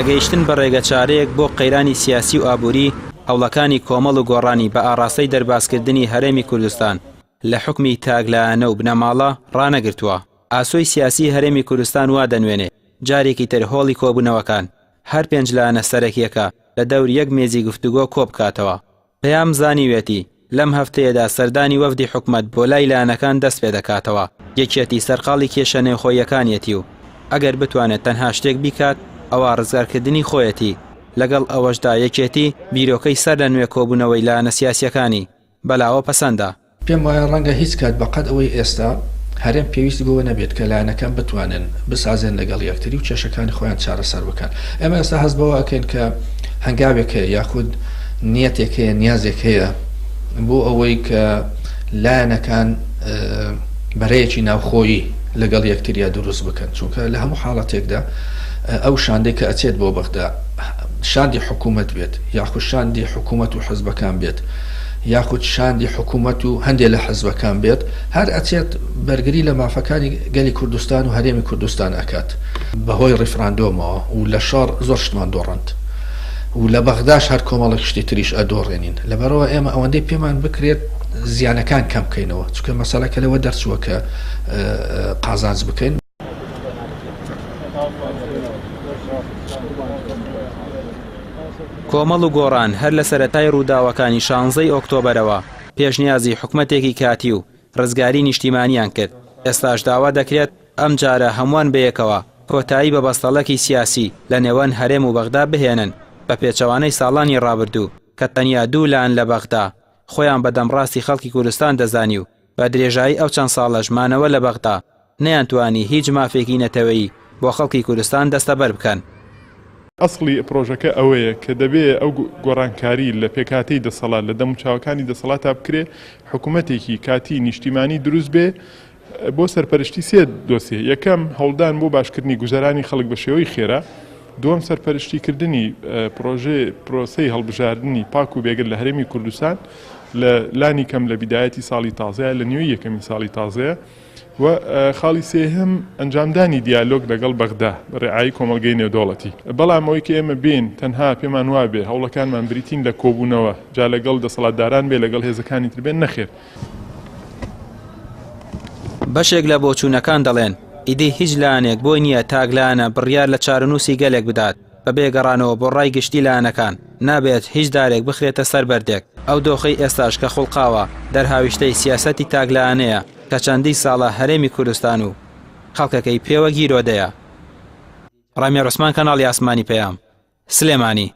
نەگەیشتن بە ڕێگەچارەیەک بۆ قەیرانی سیاسی و ئابووری، هەوڵەکانی کۆمەڵ و گۆڕانی بە ئاڕاستەی دەربازکردنی هەرێمی کوردستان لە حوکمی تاکلایەنە و بنەماڵە ڕانەگرتووە. ئاسۆی سیاسی هەرێمی کوردستان وا دەنوێنێ جارێکی تر هۆڵی کۆبوونەوەکان هەر پێنج لایەنە سەرەکییەکە لە دەور یەک مێزی گفتوگۆ کۆبکاتەوە. پەیام زانیویەتی، لەم هەفتەیەدا سەردانی وەفدی حکومەت بۆ لای لایەنەکان دەست پێدەکاتەوە، یەکێتی سەرقاڵی کێشە نێوخۆییەکانیەتی و ئەگەر بتوانێت تەنها شتێک بیکات ئەوا ڕزگارکردنی خۆیەتی، لەگەڵ ئەوەشدا یەکێتی بیرۆکەی سەر لە نوێ کۆبوونەوەی لایەنە سیاسییەکانی بەلاوە پەسەندە. پێم وایە ڕەنگە هیچ کات بە قەد ئەوەی ئێستا هەرێم پێویستی بەوە نەبێت کە لایەنەکان بتوانن بسازێن لەگەڵ یەکتری و کێشەکانی خۆیان چارەسەر بکەن. ئێمە ئێستا هەست بەوە ئەکەین کە هەنگاوێک هەیە یاخود نیەتێک هەیە، نیازێک هەیە بۆ ئەوەی کە لایەنەکان بەرەیەکی ناوخۆیی لەگەڵ یەکتریا دروست بکەن، چونکە لە هەموو حاڵەتێکدا ئەو شاندەی کە ئەچێت بۆ بەغدا شاندی حکوومەت بێت یاخود شاندی حکوومەت و حزبەکان بێت یاخود شاندی حکوومەت و هەندێ لە حزبەکان بێت هەر ئەچێت بەرگری لە مافەکانی گەلی کوردستان و هەرێمی کوردستان ئەکات. بەهۆی ڕیفراندۆمەوە و لە شەڕ زۆر شتمان دۆڕاند و لە بەغداش هەر کۆمەڵێک شتی تریش ئەدۆڕێنین. لەبەرئەوە ئێمە ئەوەندەی پێمان بکرێت زیانەکان کەم بکەینەوە، چونکە مەسەلەکە لەوە دەرچووە کە قازانج بکەین. کۆمەڵ و گۆڕان هەر لە سەرەتای ڕووداوەکانی شانزەی ئۆکتۆبەرەوە پێشنیازی حکومەتێکی کاتی و ڕزگاری نیشتیمانیان کرد، ئێستاش داوا دەکرێت ئەمجارە هەمووان بەیەکەوە کۆتایی بە بەستەڵەکی سیاسی لە نێوان هەرێم و بەغدا بهێنن، بە پێچەوانەی ساڵانی ڕابردوو کە تەنیا دوو لایەن لە بەغدا خۆیان بە دەمڕاستی خەڵکی کوردستان دەزانی و بە درێژایی ئەو چەند ساڵەش مانەوە لە بەغدا نەیانتوانی هیچ مافێکی نەتەوەیی بۆ خەڵکی کوردستان دەستەبەر بکەن. ئەسڵی پرۆژەکە ئەوەیە کە دەبێ ئەو گۆڕانکاری لە پێکهاتەی دەسەڵات لە دەموچاوەکانی دەسەڵاتا بکرێ، حکوومەتێکی کاتی نیشتیمانی دروست بێ بۆ سەرپەرشتی سێ دۆسیە، یەکەم، هەوڵدان بۆ باشکردنی گوزەرانی خەڵک بە شێوەی خێرا، دووەم، سەرپەرشتیکردنی پرۆژەی پرۆسەی هەڵبژاردنی پاک و بێگەرد لە هەرێمی کوردستان لە لانی کەم لە بیدایەتی ساڵی تازەیە لە نیوەی یەکەمی ساڵی تازەیە و خاڵی سێهەم ئەنجامدانی دیالۆگ لەگەڵ بەغدا بە ڕێعایی کۆمەڵگەی نێودەوڵەتی. بەڵام ئەوەی کە ئێمە بێین تەنها پێمان وابێ هەوڵەکانمان بریتین لە کۆبوونەوە جا لەگەڵ دەسەڵاتداران بێ لەگەڵ هێزەکانی تر بێن نەخێر. بەشێک لە بۆچوونەکان دەڵێن، ئیدی هیچ لایەنێک بۆی نییە تاکلایەنە بڕیار لە چارەنووسی گەلێک بدات، بەبێ گەڕانەوە بۆ ڕای گشتی لایەنەکان، نابێت هیچ دارێک بخرێتە سەر بەردێک، ئەو دۆخەی ئێستاش کە خوڵقاوە دەرهاویشتەی سیاسەتی تاکلایەنەیە کە چەندین ساڵە هەرێمی کوردستان و خەڵکەکەی پێوە گیرۆدەیە. ڕامیار عوسمان کەناڵی ئاسمانی پەیام، سلێمانی.